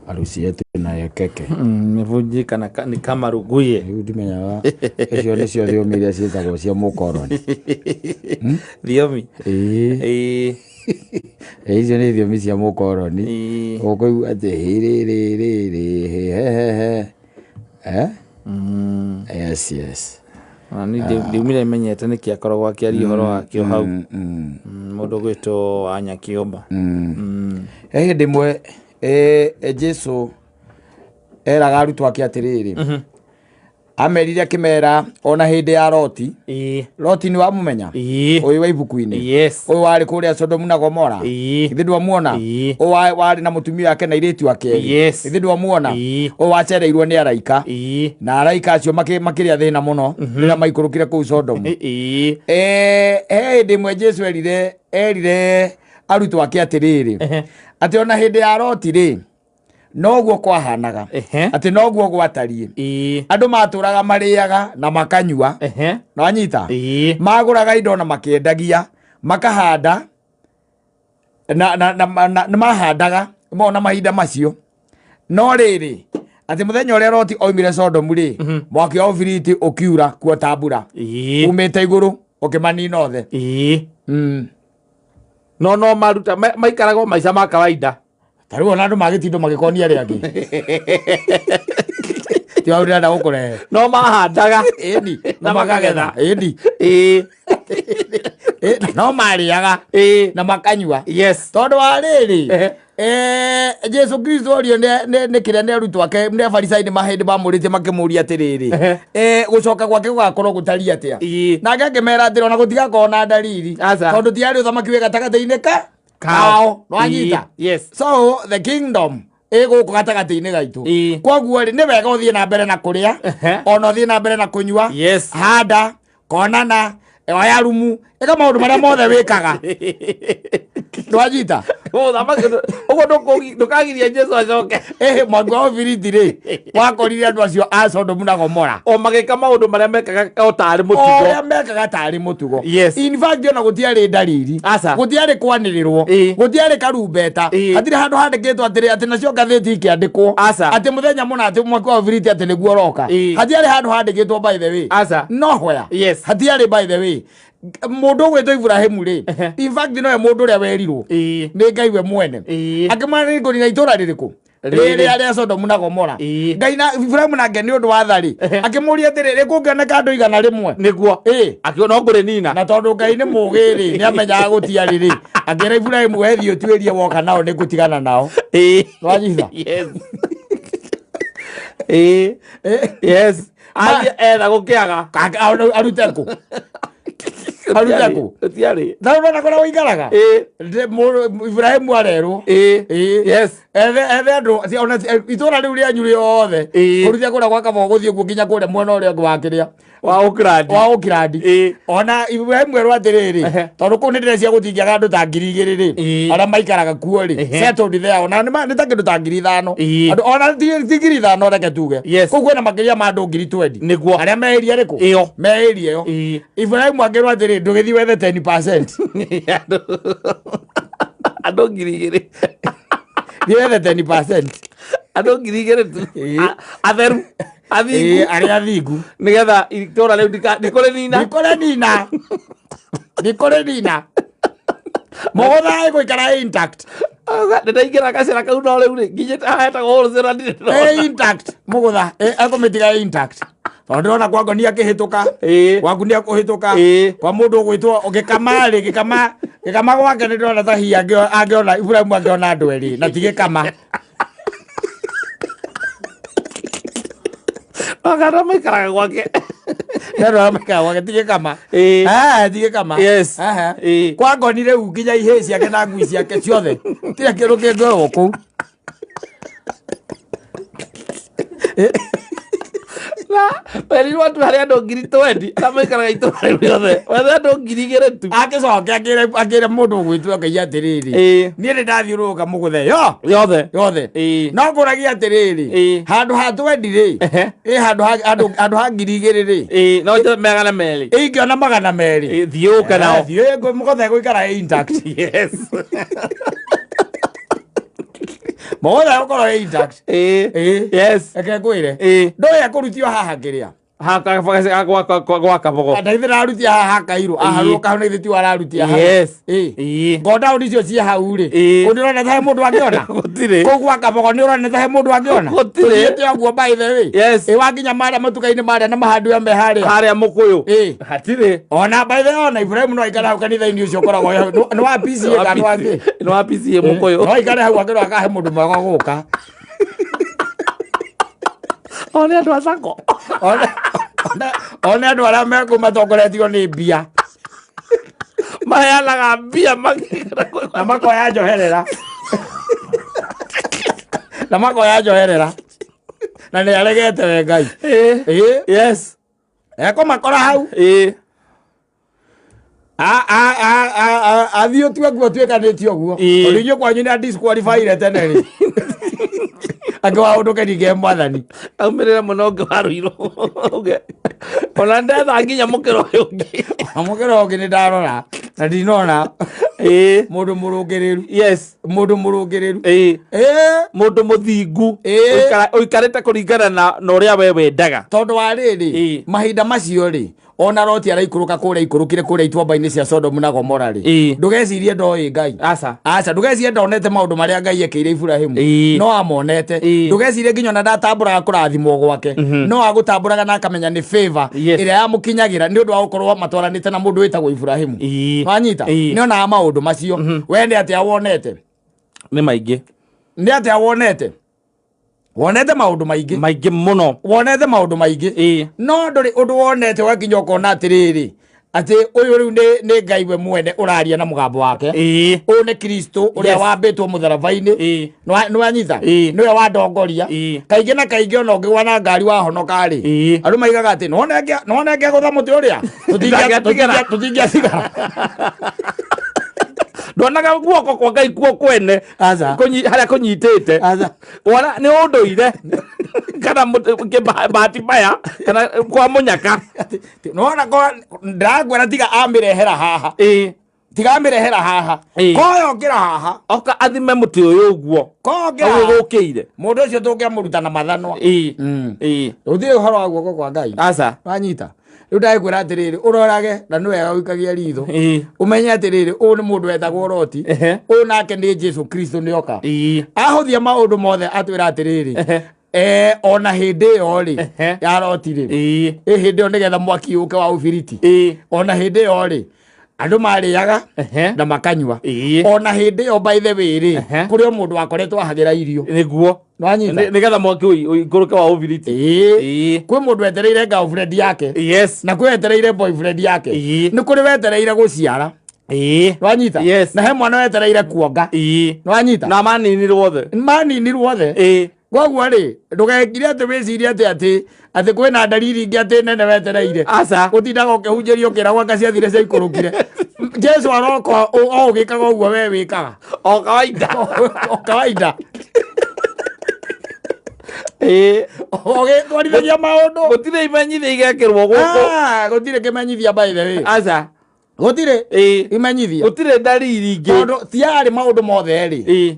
Harusi yetu na ya keke. Imevunjika na ni kama ruguye. Rĩu ndimenyaga icio nĩcio thiomi iria ciĩtagwo cia mũkoroni. Thiomi. Ĩĩ. Ĩĩ. Icio nĩ thiomi cia mũkoroni. Ĩĩ. Ũkũigua atĩ hĩrĩrĩrĩrĩ hehehe. Eh? Yes, yes. Ona niĩ ndiumire menyete nĩkĩ akoragwo akĩaria ũhoro wakĩo hau. Mũndũ ũgwĩtwo Wanya Kĩũmba. He hĩndĩ ĩmwe Jesu eraga arutwo ake atĩrĩrĩ, amerire akĩmera ona hĩndĩ ya Loti. Loti nĩ wamũmenya? Ũyũ wa ibuku-inĩ. Ũyũ warĩ kũrĩa Sodomu na Gomora. Githĩ ndwamuona? Ũyũ warĩ na mũtumia wake na airĩtu ake erĩ. Githĩ ndwamuona? Ũyũ wacereirwo nĩ araika. Na araika acio makĩrĩa thĩna mũno rĩrĩa maikũrũkire kũu Sodomu. He hĩndĩ ĩmwe Jesu erire arutwo ake atĩrĩrĩ, atĩ ona hĩndĩ ya Loti rĩ, noguo kwahanaga, atĩ noguo gwatariĩ. Andũ matũraga marĩaga na makanyua. Nwanyita? Magũraga indo na makĩendagia, makahanda na mahandaga mona mahinda macio. No rĩrĩ, atĩ mũthenya ũrĩa Loti oimire Sodomu rĩ, mwaki wa ũbiriti ũkiura kuo ta mbura umĩte igũrũ ũkĩmanina othe. No maruta maikaraga maica ma kawaida. Ta rĩu ona andũ magĩtindo magĩkonia arĩa angĩ. Ti hau ndĩrenda gũkũrehe. No mahandaga. Ĩni. Na makagetha. Ĩni. No marĩaga. Na makanyua. Tondũ wa rĩrĩ, Jesu Kristo orio nĩ kĩrĩa nĩ arutwo ake nĩ Afarisai nĩ mahĩndĩ mamũrĩtie makĩmũria atĩrĩrĩ, gũcoka gwake gũgakorwo gũtariĩ atĩa? Nake akĩmera atĩrĩ, ona gũtigakorwo na ndariri. Aca. Tondũ ti harĩ ũthamaki wĩ gatagatĩ-inĩ ka Kao. kao. Nwanyita? Yes. So the kingdom ĩ gũkũ gatagatĩ-inĩ gaitũ. Koguo rĩ, nĩ wega ũthiĩ na mbere na kũrĩa, ona ũthiĩ na mbere na kũnyua. Handa, konana, oya rumu, ĩka maũndũ marĩa mothe wĩkaga. Nwanyita? Ũguo ndũkagiria Jesu acoke. Mwaki wa ũbiriti rĩ, wakorire andũ acio a Sodomu na Gomora. O magĩka maũndũ marĩa mekaga o tarĩ mũtugo. O ũrĩa mekaga tarĩ mũtugo. In fact, ona gũtiarĩ ndariri. Aca. Gũtiarĩ kwanĩrĩrwo. Gũtiarĩ karumbeta. Hatirĩ handũ handĩkĩtwo atĩrĩ, atĩ nacio ngathĩti ikĩandĩkwo. Aca. Atĩ mũthenya mũna atĩ mwaki wa ũbiriti atĩ nĩguo ũroka. Hatiarĩ handũ handĩkĩtwo by the way. Aca. Nowhere. Hatiarĩ by the way. Mũndũ ũgwĩtwo Ibrahimu rĩ, in fact nowe mũndũ ũrĩa werirwo nĩ Ngai we mwene. Akĩmwĩra nĩ ngũnina itũũra rĩrĩkũ? Rĩrĩ. Rĩrĩa rĩa Sodomu na Gomora. Ngai na Ibrahimu nake nĩ ũndũ wa tha rĩ, akĩmũũria atĩrĩ, rĩ kũngĩoneka andũ 100? Nĩguo. Akiuga no ngũrĩnina. Na tondũ Ngai nĩ mũũgĩ rĩ, nĩ amenyaga gũtiarĩ rĩ, akĩra Ibrahimu, we thiĩ ũtuĩrie woka nao nĩ ngũtigana nao. Nwanyita? Yes. Yes. Athiĩ etha gũkĩaga. Arute kũ? Arute kũ? Gũtiarĩ. Na ũrona kũrĩa ũikaraga? Ibrahimu arerwo. Yes. Ethe andũ, ona itũũra rĩu rĩanyu rĩothe. Kũruta kũrĩa gwa Kabogo gũthiĩ ũguo nginya kũrĩa mwena ũrĩa ũngĩ wa kĩrĩa. Wa Ũkirandi. Wa Ũkirandi. Ona Ibrahimu erwo atĩrĩrĩ, tondũ kũu nĩ ndĩreciria gũtingĩaga andũ ta ngiri igĩrĩ rĩ, arĩa maikaraga kuo rĩ, settled there, ona nĩ ta kĩndũ ta 5,000. Andũ, ona ti 5,000 reke tuge. Kũu kwĩna makĩria ma andũ ngiri twenty. Nĩguo. Arĩa me area ĩrĩkũ? Ĩyo. Me area ĩyo. Ibrahimu akĩrwo atĩrĩ, ndũgĩthiĩ wethe 10%. Andũ ngiri igĩrĩ. Thiĩ wethe 10%. Andũ ngiri igĩrĩ tu. Atheru. Athingu. Arĩa athingu. Nĩgetha itũũra rĩu ndikũrĩnina. Ndikũrĩnina. Ndikũrĩnina. Mũgũnda ĩgũikara intact. Auga, nĩndaingĩra gacĩra kau no rĩu rĩ, nginyĩte haha hetagwo wholesale ndirĩ ndĩrona. Intact. Mũgũtha, ekũmĩtiga intact. Tondũ ndĩrona kwa ngoni akĩhĩtũka. Gwaku nĩ akũhĩtũka. Kwa mũndũ ũgwĩtwo gĩkama rĩ, gĩkama gwake nĩ ndĩrona ta hihi angĩona, Ibrahimu angĩona andũ erĩ, na ti gĩkama. Agana maikaraga gwake. Nĩ andũ arĩa maikaraga gwake, ti gĩkama. Ti gĩkama. Yes. Kwa ngoni rĩu nginya ihĩĩ ciake na ngui ciake ciothe. Tirĩ kĩndũ kĩngĩoywo kũu. Na werirwo atĩ harĩ andũ ngiri twenty arĩa maikaraga itũũra rĩu rĩothe. Wethe andũ ngiri igĩrĩ tu. Agĩcoke akĩre mũndũ ũgwĩtwo Ngai atĩrĩrĩ, niĩ nĩ ndathiũrũrũka mũgũthe yo Yothe. yothe. No ngũragia atĩrĩrĩ, handũ ha twenty rĩ, handũ ha ngiri igĩrĩ rĩ, No nje 200. Ingĩona 200. Thiĩ ũke nao. Thiĩ mũgũthe gũikara intact. Yes. Mũgũnda ũkorwo wĩ intact. Ĩĩ. Ĩĩ. Yes. Reke ngwĩre. Ĩĩ. Ndũĩ akũrutio haha kĩrĩa. Gwa kabogo. Ndaithe rarutia haha hakairwo. Aha Ĩĩ. rũka hau na ithe tiwe ararutia hau. Yes. Ĩĩ. Ĩĩ. Ngodaũni icio ciĩ hau rĩ. Ĩĩ. Kũu ndĩrona ta he mũndũ angĩona. Gũtirĩ. Kũu gwa kabogo nĩ ũrona ta he mũndũ angĩona. Gũtirĩ. Tũthiĩte ũguo by the way. Yes. Ĩ wakinya marĩa matuka-inĩ marĩa na mahandu me harĩa. Harĩa mũkũyũ. Ĩĩ. Hatirĩ. Ona by the way ona Ibrahim no aikare hau kanitha-inĩ ũcio ũkoragwo wĩ hau. Nĩ wa PCA kana nĩ wa kĩ? Nĩ wa PCA mũkũyũ. No aikare hau akĩrwo akahe mũndũ mwega gũka. O nĩ andũ a sacco. One andũ arĩa mekũ matongoretio nĩ mbia Maheanaga mbia makĩgera na makoya njoherera na makoya njoherera na nĩ aregete we Ngai. Ĩĩ. Ĩĩ. Yes. Ekũmakora hau. Ĩĩ. Athiĩ ũtue nguo ũtuĩkanĩtie ũguo. Ĩĩ. Tondũ inyuĩ kwanyu nĩ disqualifyire tene rĩ. Angĩ wa ũndũ kĩringe mwathani. Aumĩrĩre mũno ũngĩ wa Ruiru. Ũngĩ. Ona ndetha nginya mũkĩra ũyũ ũngĩ. Mũkĩra ũngĩ nĩ ndarora na ndinona Ĩĩ. mũndũ mũrũngĩrĩru. Yes. Mũndũ mũrũngĩrĩru. Ĩĩ. Ĩĩ. Mũndũ mũthingu. Ĩĩ. Ũikarĩte kũringana na ũrĩa we wendaga. Tondũ wa rĩrĩ Ĩĩ. mahinda macio rĩ ona Loti araikũrũka kũrĩa ikũrũkire kũrĩa ituamba-inĩ cia Sodomu na Gomora rĩ Ĩĩ. ndũgecirie ndoĩ Ngai. Aca. Aca ndũgecirie ndonete maũndũ marĩa Ngai ekĩire Iburahĩmu. Ĩĩ. No amonete. Ĩĩ. Ndũgecirie nginya ona ndatambũraga kũrathimwo gwake. No agũtambũraga na akamenya nĩ favor Yes. ĩrĩa yamũkinyagĩra nĩ ũndũ wa gũkorwo matwaranĩte na mũndũ wĩtagwo Iburahĩmu. Ĩĩ. Wanyita? Ĩĩ. Nĩ onaga maũndũ macio. We nĩ atĩa wonete? Nĩ maingĩ. Nĩ atĩa wonete? Wonete maũndũ maingĩ. Maingĩ mũno. Wonete maũndũ maingĩ. Ĩĩ. No ndũrĩ ũndũ wonete wakinya ũkona atĩrĩrĩ atĩ ũyũ rĩu nĩ Ngai we mwene ũraria na mũgambo wake. Ĩĩ. Ũyũ nĩ Kristo ũrĩa Yes. wambĩtwo mũtharaba-inĩ. Ĩĩ. Nĩwanyita? Ĩĩ. Nĩwe wandongoria. Ĩĩ. Kaingĩ na kaingĩ ona ũngĩgwa na ngari wahonoka rĩ. Ĩĩ. Andũ maigaga atĩ nĩwona ĩngĩagũtha mũtĩ ũrĩa Ndangĩatigara. tũtingĩatigara. Ndonaga guoko kwa Ngai kuo kwene. Aca. Harĩa kũnyitĩte. Aca. Wona nĩ ũndũire kana bahati mbaya kana kwa mũnyaka. Nĩwona ndĩrakwĩra tiga amĩrehera haha. Ĩĩ. Tiga amĩrehera haha. Ĩĩ. Koyo ũkĩra haha. Oka athime mũtĩ ũyũ ũguo. Koyo ũkĩra haha. Ũgũkĩire. Mũndũ ũcio tũngĩamũruta na mathanwa. Ĩĩ. Ĩĩ. Gũtirĩ ũhoro wa guoko kwa Ngai. Aca. Wanyita? Rĩu ndagĩkwĩra atĩrĩrĩ ũrorage na nĩ wega ũikagia ritho. Ĩĩ. Ũmenye atĩrĩrĩ ũyũ nĩ mũndũ wetagwo Loti. Ehe. Ũyũ nake nĩ Jesu Kristo nĩoka. Ĩĩ. Ahũthia maũndũ mothe atwĩra atĩrĩrĩ Ehe. ona hĩndĩ ĩyo rĩ Ehe. ya Loti rĩ Ĩĩ. ĩ hĩndĩ ĩyo nĩgetha mwaki ũke wa ũbiriti. Ĩĩ. Ona hĩndĩ ĩyo rĩ andũ marĩaga Ehe. na makanyua. Ĩĩ. Ona hĩndĩ ĩyo by the way rĩ Ehe. kũrĩ o mũndũ wakoretwo ahagĩra irio. Nĩguo. Nĩwanyita? Nĩgetha mwaki ũikũrũke wa ũbiriti. Ĩĩ. Ĩĩ. Kwĩ mũndũ wetereire girlfriend yake. Yes. Na kwĩ wetereire boyfriend yake. Ĩĩ. Nĩ kũrĩ wetereire gũciara. Ĩĩ. Nĩwanyita? Yes. Na he mwana wetereire kuonga. Ĩĩ. Nĩwanyita? Na maninirwo othe. Maninirwo othe. Ĩĩ. Koguo rĩ ndũgekire atĩ wĩcirie atĩ atĩ atĩ kwĩna ndariri ingĩ atĩ nene wetereire. Aca. Ũtindaga ũkĩhunjĩrio ũkĩragwo anga ciathire ciaikũrũkire. Jesu aroka o ũgĩkaga ũguo we wĩkaga. O kawaida. O kawaida. Ĩĩ. Ũgĩtwarithagia maũndũ. Gũtirĩ imenyithia igekĩrwo gũkũ. Gũtirĩ kĩmenyithia by the way. Aca. Gũtirĩ Ĩĩ. imenyithia. Gũtirĩ ndariri ingĩ. Tondũ tiarĩ maũndũ mothe rĩ Ĩĩ.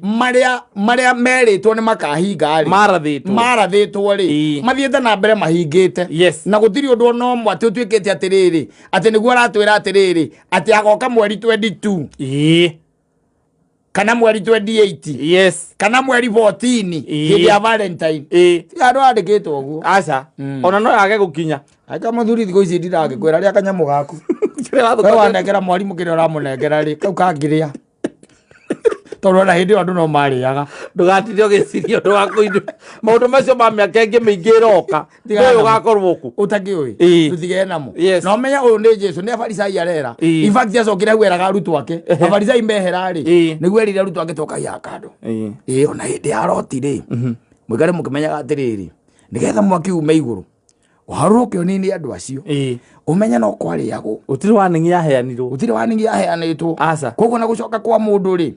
marĩa merĩtwo nĩ makahinga rĩ Marathĩtwo. marathĩtwo rĩ Ĩĩ. mathiĩte na mbere mahingĩte. Yes. Na gũtirĩ ũndũ ona ũmwe atĩ ũtuĩkĩte atĩrĩrĩ atĩ nĩguo aratwĩra atĩrĩrĩ atĩ agoka mweri 22 Ĩĩ. kana mweri 28 Yes. kana mweri 14 Ĩĩ. hĩndĩ ya Valentine. Ĩĩ. Ti andũ andĩkĩtwo ũguo. Aca. Ona no yage gũkinya. Aka mũthuri thikũ ici ndiragĩkwĩra rĩa kanyamũ gaku. Kĩrĩa We wathũka- wanengera mwarimũ kĩrĩa ũramũnengera rĩ kau kangĩrĩa. Tondũ ona hĩndĩ ĩyo andũ no marĩaga. Ndũgatinde ũgĩciria ũndũ wa kũindu. Maũndũ macio ma mĩaka ĩngĩ mĩingĩ ĩroka. Tigana Ndũĩ namo. ũgakorwo kũ. Ũtakĩũĩ. Ĩĩ. Tũtigane namo. Yes. Na ũmenye ũyũ nĩ Jesu nĩ abarisai arera. Ĩĩ. In fact acokire hau eraga arutwo ake. Abarisai mehera rĩ. Ĩĩ. Nĩguo erire arutwo ake tokai haha kando. Ĩĩ. Ĩĩ ona hĩndĩ ya Loti rĩ. Mũikare mũkĩmenyaga atĩrĩrĩ nĩgetha mwaki ume igũrũ ũharũrũke ũnine andũ acio. Ĩĩ. Ũmenye no kwarĩagwo. Gũtirĩ warning yaheanirwo. Gũtirĩ warning yaheanĩtwo. Aca. Koguo na gũcoka kwa mũndũ rĩ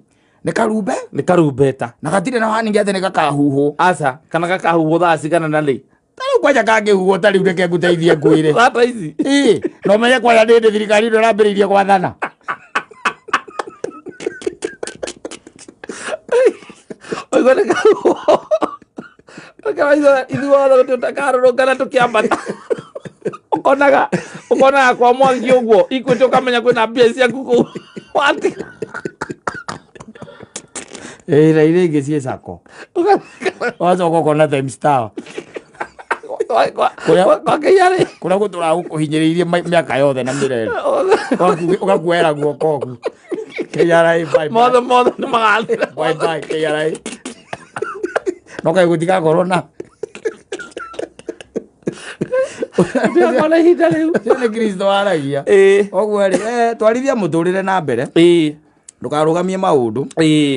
nĩ karumbe Nĩ karumbeta. na gatirĩ na warning atĩ nĩ gakahuhwo. Aca. Kana gakahuhwo thaa cigana na rĩ. Ta rĩu kwanja kangĩhuhwo ta rĩu reke ngũteithie ngwĩre. Thaa ta ici. Ĩĩ na ũmenye kwanja nĩ hĩndĩ thirikari ĩno ĩrambĩrĩirie gwathana. Ũigua nĩ karuo. Ithuothe tũtakarũrũngana tũkĩambata. Ũkonaga ũkonaga kwa Mwangi ũguo Equity, ũkamenya kwĩna mbia ciaku kũu watiga. Ĩ, na iria ingĩ ciĩ sacco, wacoka ũkona Times Tower. Kwa KRA. Kũrĩa gũtũraga gũkũhinyĩrĩirie mĩaka yothe na mĩrere. Ũgakuoera guoko ũguo, KRA bye bye. Mothe mothe nĩ magathira. Bye bye KRA. No kaĩ gũtigakorwo na Ndiakona ihinda rĩu. Ũcio nĩ Kristo waragia. Ũguo rĩ, twarithia mũtũrĩre na mbere, ndũkarũgamie maũndũ.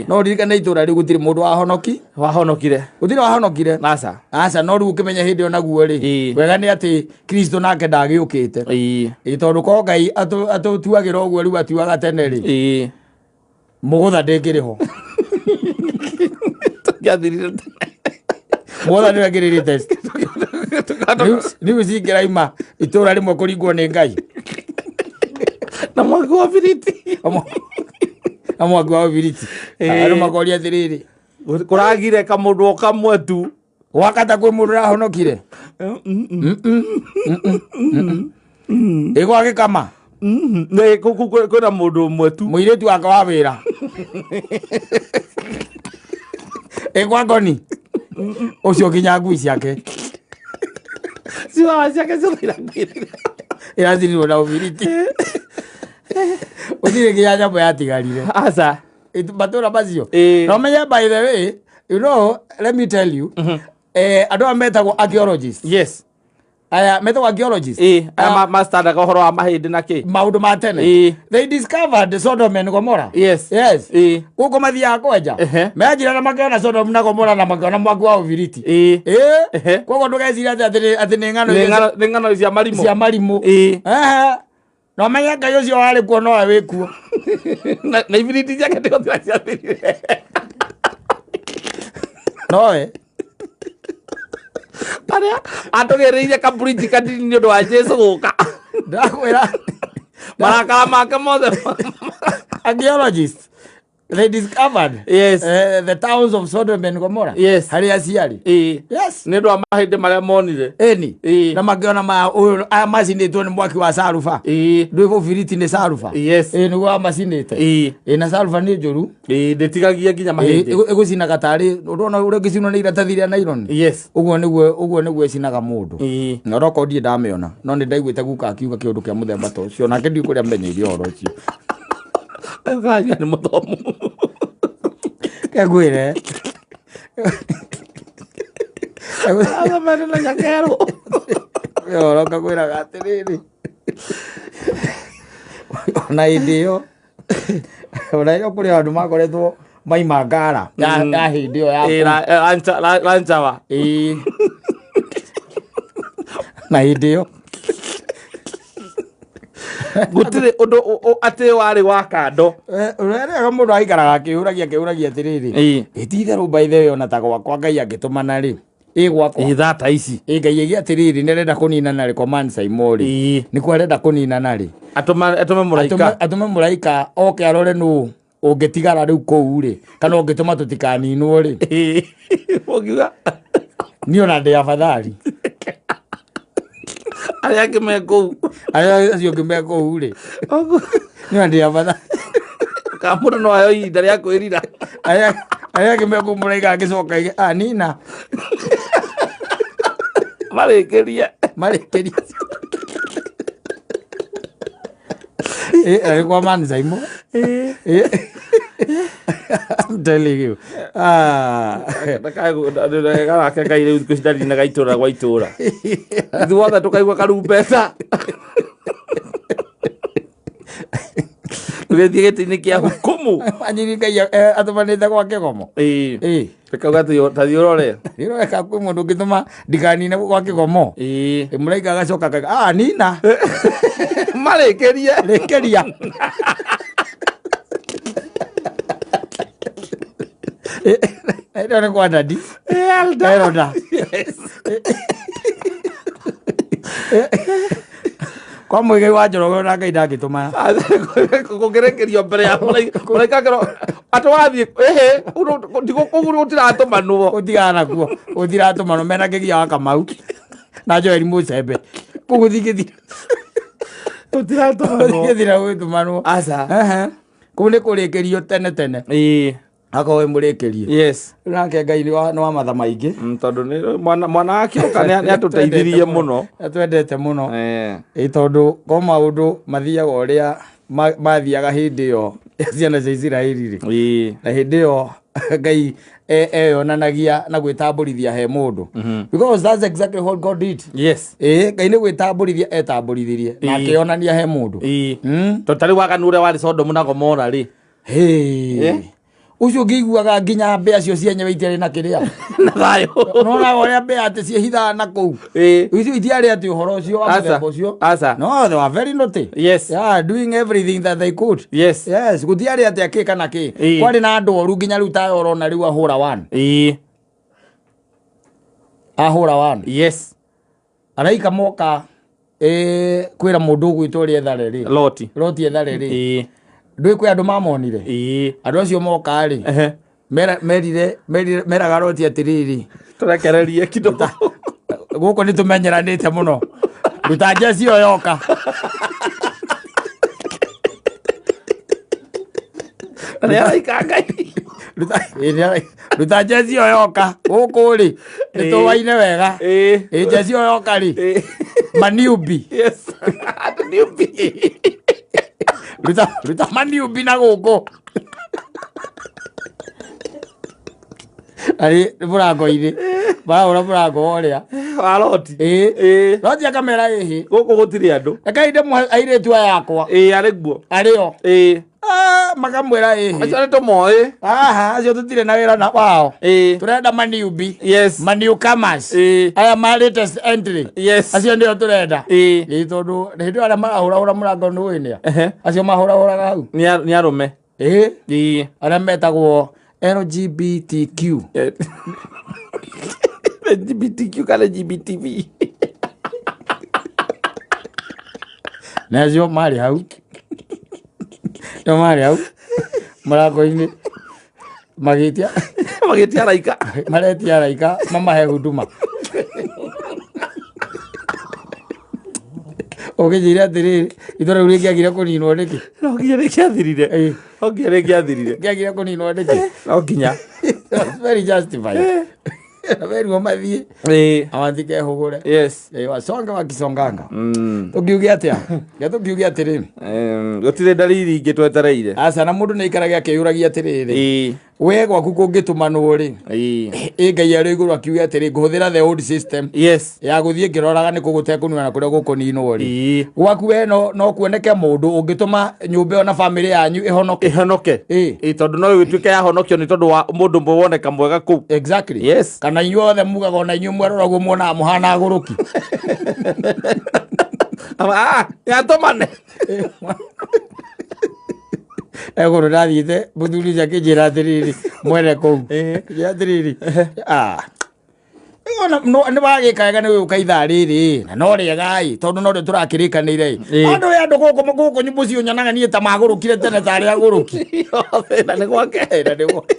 No ũririkane itũra rĩu gũtirĩ mũndũ wahonoki. Wahonokire. Gũtirĩ wahonokire. Aca. Aca, no rĩu ũkĩmenya hĩndĩ ĩyo naguo rĩ, wega nĩ atĩ Kristo nake ndagĩũkĩte. Ĩ, tondũ ko Ngai atũtuagĩra ũguo rĩu atuaga tene rĩ, mũgũtha ndĩngĩrĩ ho. Tũngĩathirire. Mũgũtha nĩwe ngĩrĩrĩ test. Rĩu cingĩraima itũra rĩmwe kũringwo nĩ Ngai na mwaki wa biriti. Na mwaki wa ũbiriti. Andũ makoria atĩrĩrĩ, Kũragire kamũndũ o kamwe tu. Wakata kwĩ mũndũ ũrahonokire ĩ gwa gĩkama? Nĩ kwĩna mũndũ ũmwe tu. Mũirĩtu wake wa wĩra ĩ kwa ngoni ũcio nginya ngui ciake. Ciwawa ciake ciothe irathirire. Irathirwo na ũbiriti, gũtirĩ nginya nyamũ yatigarire. Aca. Matũra macio. No menye, by the way, let me tell you, andũ aya metagwo archaeologists, aya metagwo archaeologists. Aya mastandaga ũhoro wa mahĩndĩ na kĩ. Maũndũ ma tene. They discovered Sodom and Gomorrah. Yes. Gũkũ mathiaga kwenja, menjire na makĩona Sodom na Gomorrah na makĩona mwaki wa ũbiriti. Koguo ndũgeciria atĩ nĩ ng'ano. Nĩ nĩ ng'ano cia marimũ. Cia marimũ. Ehe. No menye Ngai ũcio warĩ kuo nowe wĩ kuo. Na ibiriti ciake ndigũtira ciathirire. Nowe. Arĩa atũgĩrĩire kaburinji kanini nĩ ũndũ wa Jesu gũka. Ndakwĩra. Marakara make mothe. Archaeologists, they discovered the towns of Sodom and Gomorrah, harĩa ciarĩ. Yes. Nĩ ũndũ wa mahĩndĩ marĩa monire. Ĩni. Na makĩona maya ũyũ aya macinĩtwo nĩ mwaki wa saruba. Ndwĩ ũbiriti nĩ saruba. Ĩ, nĩguo wamacinĩte. Ĩ, na saruba nĩ njũru. Ndĩtigagia nginya mahĩndĩ. Ĩgũcinaga tarĩ ũrona ũrĩa ũngĩcinwo nĩ iratathi rĩa nylon. Ũguo nĩguo ĩcinaga mũndũ. Na onokorwo ndirĩ ndamĩona, no nĩ ndaiguĩte guka akiuga kĩũndũ kĩa mũthemba ta ũcio, nake ndiũ kũrĩa menyeire ũhoro ũcio. Kanya nĩ mũthomu. Kengwĩre. Athomete na nyakerũ. Ũhoro ngakwĩraga atĩrĩrĩ, ona hĩndĩ ĩyo, ona ĩyo kũrĩ andũ makoretwo maima ngara ya hĩndĩ ĩyo ya Ranchawa. Ĩĩ. Na hĩndĩ ĩyo Gũtirĩ ũndũ atĩ warĩ wa kando. Ũrĩa mũndũ aikaraga akĩũragia atĩrĩrĩ, ĩ ti itherũ, by the way, ona ta gwakwa Ngai angĩtũmana rĩ, ĩ gwakwa Ĩ, thata ici. Ĩ Ngai ĩgĩ atĩrĩrĩ, nĩ arenda kũninana rĩ, command Saimo rĩ, nĩkuo arenda kũninana rĩ, Atũme mũraika. Atũme mũraika oke arore nũ ũngĩtigara rĩu kũu rĩ, kana ũngĩtũma tũtikaninwo rĩ. Ũngiuga Niĩ ona ndĩ afadhali. Arĩa angĩ me kũu. Arĩa acio angĩ me kũu rĩ, niĩ ona ndĩ afadhali. Kana mũndũ no aheo ihinda rĩa kwĩrira. Arĩa angĩ me kũu, mũraika angĩcoka aige, "Ah, nina." Marĩkĩrie. Marĩkĩrie. Ĩ kwa man Saimo. I'm telling you. Ah. Garake Ngai rĩu thikũ ici ndarinaga itũra gwa itũra, ithuothe tũkaigua karumbeta tũgĩthiĩ gĩtĩ-inĩ kĩa hukumu. Anyiri Ngai atũmanĩte gwa kĩgomo. Rĩkauga tathiĩ ũrore. Rĩroreka kwĩ mũndũ ũngĩtũma ndikanine gwa kĩgomo. Mũraika agacoka akauga, "Ah, nina." Marĩkĩrie. Rĩkĩria. Ĩno nĩ kwa dadi. Elder. Elder. Kwa Muigai wa Njoroge ona Ngai ndangĩtũma. Kũngĩrekerio mbere ya mũraika akĩrwo atĩ wathiĩ ĩhĩ kũu gũtiratũmanwo. Gũtigana nakuo, gũtiratũmanwo mena Kĩgia wa Kamau na Joel Mũcembe. Kũu gũtingĩthira. Gũtiratũmanwo. Gũtingĩthira gũgĩtũmanwo. Aca. Ehe. Kũu nĩ kũrĩkĩrio tene tene. Ĩĩ. Akorwo wĩ mũrĩkĩrie. Yes. Rĩu nake Ngai nĩ wa matha maingĩ. Tondũ nĩ mwana wake oka nĩ atũteithirie mũno. Atwendete mũno. Ĩ tondũ ko maũndũ mathiaga ũrĩa mathiaga hĩndĩ ĩyo ya ciana cia Isiraeli rĩ. Na hĩndĩ ĩyo Ngai eyonanagia na gwĩtambũrithia he mũndũ. Because that's exactly what God did. Yes. Ĩ Ngai nĩ gwĩtambũrithia etambũrithirie na akĩonania he mũndũ. Tondũ ta rĩu waganu ũrĩa warĩ Sodomu na Gomora rĩ. Hey. Ũcio ngĩiguaga nginya mbĩa cio cienyewe itiarĩ na kĩrĩa. Na thayũ. Nonaga ũrĩa mbĩa atĩ ciĩhithaga na kũu. Icio itiarĩ atĩ ũhoro ũcio wa Aca. mũthemba ũcio. Aca. No, they were very naughty. Yes. Yeah, doing everything that they could. Yes. Yes, gũtiarĩ atĩ akĩ kana kĩ. Kwarĩ na andũ oru nginya rĩu tayo ũrona rĩu ahũra one. Ahũra one. Yes. Araika moka kwĩra mũndũ ũgwĩtwo ũrĩa ethare rĩ. Loti. Loti ethare rĩ. Ndũĩ kwĩ andũ mamonire. Andũ acio moka rĩ. Merire meraga Loti atĩrĩrĩ. Tũrekererie kidogo. Gũkũ nĩ tũmenyeranĩte mũno. Ruta njeci ĩyo yoka. Nĩ araika Ngai. Ruta njeci ĩyo yoka. Gũkũ rĩ nĩ tũwaine wega. Ĩ njeci ĩyo yoka rĩ. Maniubi. Yes. Maniubi. Ruta maniubi na gũkũ. Arĩ mũrango-inĩ. Marahũra mũrango ũrĩa. Wa Loti. Loti akamera ĩhĩ. Gũkũ gũtirĩ andũ. Reke ndĩmũhe airĩtu aya akwa. Arĩ guo. Arĩ o. Makamwĩra ĩhĩ. Acio nĩ tũmoĩ. Aha, acio tũtirĩ na wĩra na wao. Tũrenda maniubi. Yes. Maniukamas. Aya ma latest entry. Yes. Acio nĩo tũrenda. Ĩ tondũ hĩndĩ ĩyo arĩa marahũrahũra mũrango nĩ ũĩ nĩa. Acio mahũrahũraga hau. Nĩ arũme. Arĩa metagwo LGBTQ. LGBTQ kana LGBTV. Na acio marĩ hau. Nĩo marĩ hau mũrango-inĩ magĩtia magĩtia araika. Maretia araika mamahe huduma. Ũkĩnjĩra atĩrĩrĩ, itũra rĩu rĩngĩagire kũninwo nĩkĩ? No nginya rĩngĩathirire. No nginya rĩngĩathirire. Rĩngĩagire kũninwo nĩkĩ? No nginya. Very justified. Merirwo mathiĩ. Awathikehũgũre. Yes. Wasonga wakisonganga. Tũngiuge atĩa? Reke tũkiuge atĩrĩ. Gũtirĩ dalili ingĩ twetereire. Aca, na mũndũ nĩ aikarage akĩyũragia atĩrĩrĩ. We gwaku kũngĩtũmanwo rĩ. Ĩ Ngai arĩ igũrũ akiuge atĩrĩ, ngũhũthĩra the old system. Yes. Ya gũthiĩ ngĩroraga nĩ kũ gũtekũnina na kũrĩa gũkũninwo rĩ. Gwaku we no kuoneke mũndũ ũngĩtũma nyũmba ĩyo na famĩlĩ yanyu ĩhonoke. Ĩhonoke. Ĩ tondũ no ĩtuĩke yahonokio nĩ tondũ wa mũndũ ũmwe woneka mwega kũu. Exactly. Yes. Kana inyuĩ othe mugaga ona inyuĩ mwerora ũguo muonaga mũhana agũrũki. Nĩ atũmane. Egũrũ ndathiĩte mũthuri ũcio akĩnjĩra atĩrĩrĩ mwene kũu. Akĩnjĩra atĩrĩrĩ, nĩ wagĩka wega nĩ gũka ithaa rĩrĩ na no rĩega ĩ tondũ no rĩo tũrakĩrĩkanĩire ĩ. Andũ ĩ andũ gũkũ mũciĩ ũnyonaga niĩ ta magũrũkire tene tarĩ agũrũki. Na nĩ gwake. Na nĩ gwake.